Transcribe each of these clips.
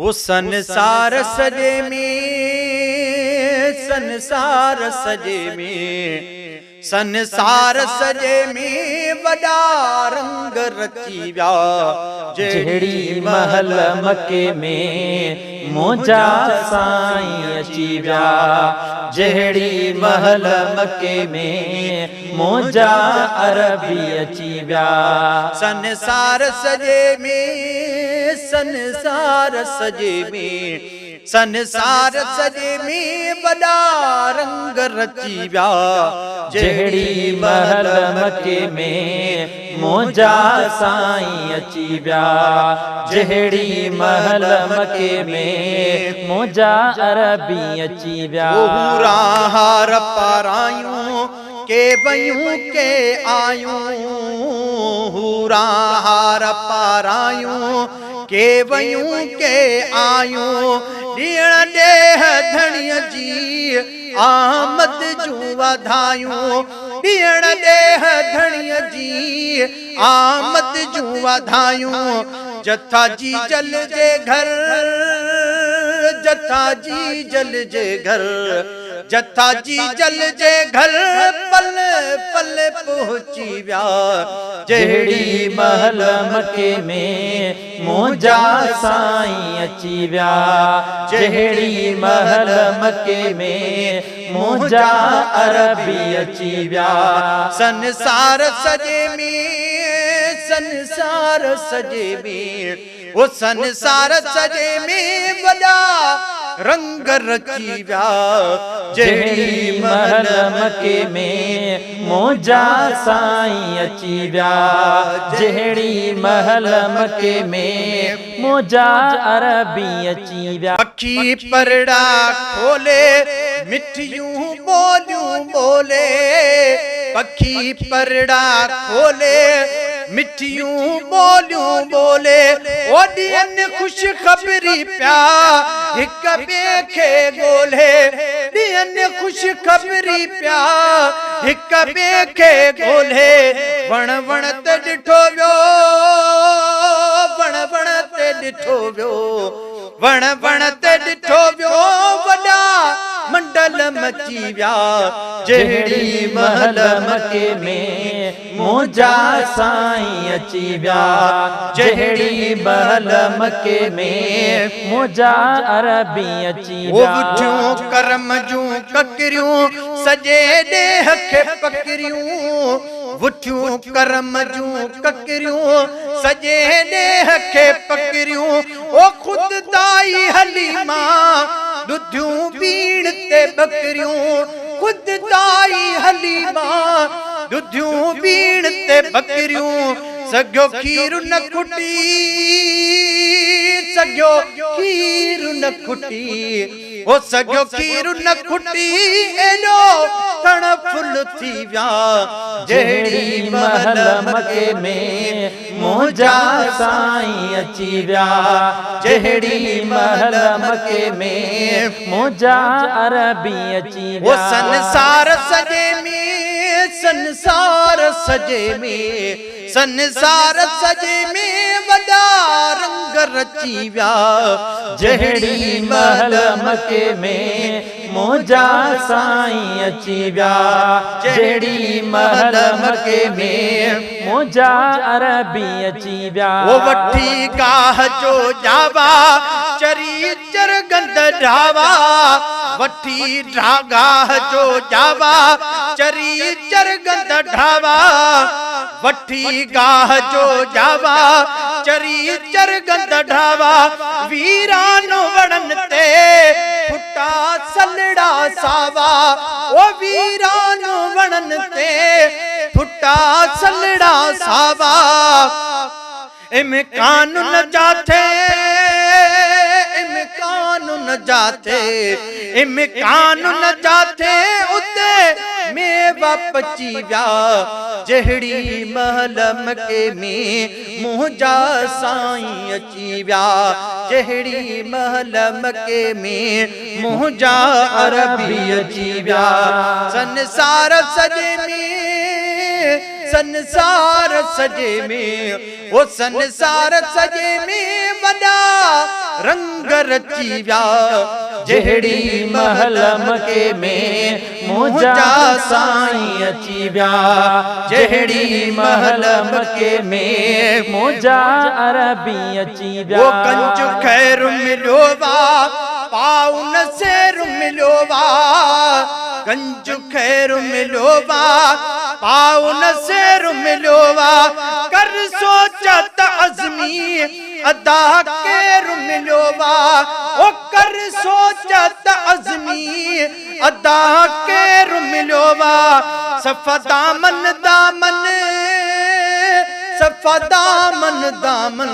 او سنسار سڄي ۾، سنسار سڄي ۾، سنسار سڄي ۾ وڏا رنگ رچي ويا. جهڙي مهل مڪي ۾ منهنجا سائين اچي ويا. جهڙي مهل مڪي ۾ منهنجا عربي اچي ويا. سنسار سڄي ۾، سنسار سڄي ۾، سنسار سڄي ۾ وڏا رنگ رچي ويا. جهڙي مهل مڪي ۾ منهنجا سائين اچي ويا. جهڙي مهل مڪي ۾ منهنجا عربي اچي ويا. او حوران هار پارايون ڪي ويون ڪي آيون، حوران هار پارايون ڪي ويون ڪي آيون، ڏيڻ ڏيهه ڌڻيء جي آمد جون واڌايون، ڏيڻ ڏيهه ڌڻيء جي آمد جون واڌايون، جٿا جيجل جي گهر، جٿا جيجل جي گهر. جٿا جيجل جي گهر پل پل پهچي ويا. جهڙي مهل مڪي ۾ منهنجا سائين اچي ويا. جهڙي مهل مڪي ۾ منهنجا عربي اچي ويا. سنسار سڄي ۾، سنسار سڄي ۾، او سنسار سڄي ۾ وڏا رنگ رچي ويا. جهڙي مهل مڪي ۾ منهنجا سائين اچي ويا. جهڙي مهل مڪي ۾ منهنجا عربي اچي ويا. پکي پرڙا کولي مٺيون ٻوليون ٻولي، پکي پرڙا کولي مٺيون ٻوليون ٻولي، او ڏين خوشخبري پيا هڪ ٻئي کي ڳولي، ڏين خوشخبري پيا هڪ ٻئي کي ڳولي، وڻ وڻ تي ڏٺو ويو، وڻ وڻ تي ڏٺو ويو، وڻ وڻ تي ڏٺو ويو، وڏا منڊل مچي ويا. جهڙي مهل مڪي ۾ منهنجا سائين اچي ويا. جهڙي مهل مڪي ۾ منهنجا عربي اچي ويا. وٺيون ڪرم جون ڪڪريون سڄي ڏيهه کي پڪريون، وٺيون ڪرم جون ڪڪريون سڄي ڏيهه کي پڪريون، او خود دائي حليما ڏڌيون ٻيڻ تي ٻڪريون، خود دائي حليما ڏڌيون ٻيڻ تي ٻڪريون، سگهيو کير نه کٽي، سگهيو کير نه کٽي، او سگهيو کير نه کٽي، ايڏو ٿڻ ڦل ٿي ويا. جهڙي مهل مڪي ۾ منهنجا سائين اچي ويا. جهڙي مهل مڪي ۾ منهنجا عربي اچي او ويا. سنسار سڄي ۾، سنسار سڄي ۾، سنسار سڄي ۾ وڏا رنگ رچي ويا. جهڙي مهل مڪي ۾ منهنجا سائين اچي ويا. جهڙي مهل مڪي ۾ منهنجا عربي اچي ويا. او وٺي گاهه جو ڄاوا، چري چرگند ڍاوا، وٺي گاهه جو ڄاوا، چري چرگند ڍاوا، وٺي گاهه جو ڄاوا، چري چرگند ڍاوا، ويران وڻن تي ڦٽا سلڙا ساوا، او ويران وڻن تي ڦٽا سلڙا ساوا، امڪان نه جاٿي، امڪان نه جاٿي، امڪان نه جاٿي، اتي ميوا پچي ويا. جهڙي مهل مڪي ۾ منهنجا سائين اچي ويا. جهڙي مهل مڪي ۾ منهنجا عربي اچي ويا. سنسار سڄي ۾، سنسار سڄي ۾، او سنسار سڄي ۾ وڏا رنگ رچي ويا. جهڙي مهل مڪي ۾ منهنجا سائين اچي ويا. جهڙي مهل مڪي ۾ منهنجا عربي اچي ويا. او گنج خير مليو وا، پاء نه سير مليو وا. گنج خير مليو وا، پاء نه سير مليو وا. ڪر سوچ ته عزمي ادا ڪير مليو وا. او ڪر سوچ ته عزمي ادا ڪير مليو وا. صفا دامن دامن، صفا دامن دامن،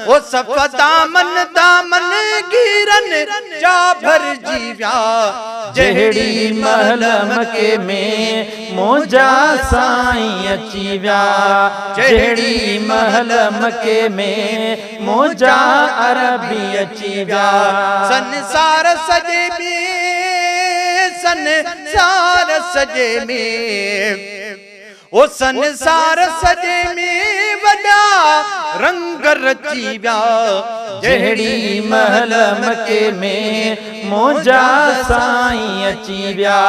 او صفا دامن دامن گيرن جا ڀرجي ويا. جهڙي مهل مڪي ۾ منهنجا سائين اچي ويا. جهڙي مهل مڪي ۾ منهنجا عربي اچي ويا. سنسار سڄي ۾، سنسار سڄي ۾، او سنسار سڄي ۾ وڏا رنگ رچي ويا. جهڙي مهل مڪي ۾ منهنجا سائين اچي ويا.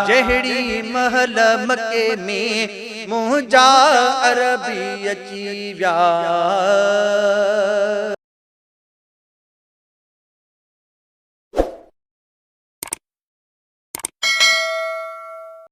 جهڙي مهل مڪي ۾ منهنجا عربي اچي ويا.